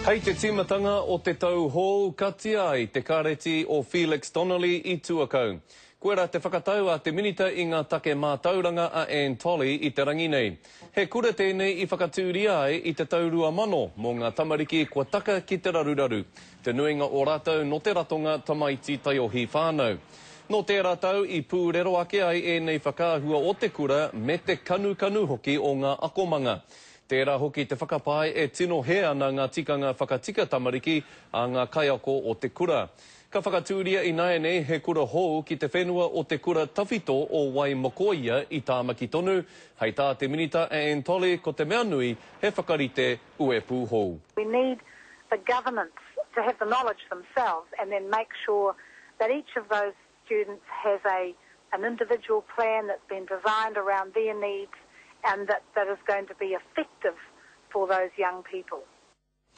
Hei te tīmatanga o te tau hou katia ai te kāreti o Felix Donnelly i Tuakau. Koirā te whakatau a te Minita i ngā take mātauranga a Anne Tolley i te rangi nei. He kura tēnei i whakatūria ai i te tau 2000 mō ngā tamariki kua taka ki te raruraru. Te nuinga o rātou nō te ratonga Tamaiti Taiohi Whānau. Nō tērā tau i pūrero ake ai ēnei whakaahua o te kura me te kanukanu hoki o ngā akomanga. Tērā hoki te whakapae e tino hē ana ngā tikanga whakatika tamariki a ngā kaiako o te kura. Ka whakatūria ināianei he kura hou ki te whenua o te kura tawhito o Waimokoia i Tāmaki tonu. Hei tā te Minita a Anne Tolley ko te mea nui he whakarite uepū hou. We need the governance to have the knowledge themselves and then make sure that each of those students has a an individual plan that's been designed around their needs and that that is going to be effective for those young people.